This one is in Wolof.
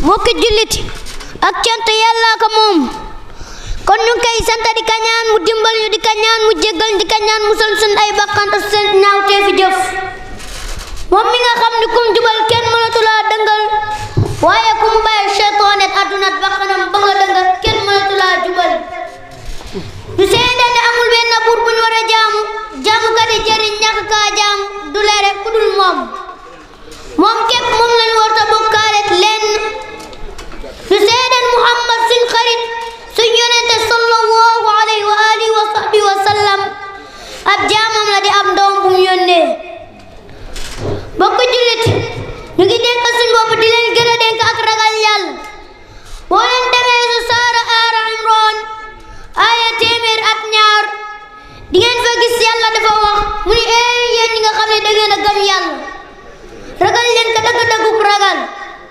mbokki jullit ak cant yàlla ko moom kon ñu koy sant di ka ñaan mu dimbal ñu di ka ñaan mu jéggal di ka ñaan mu sol sun ay bakkan ak seen ñaawteefi jëf moom mi nga xam ni kum jubal kenn mënatu laa dëngal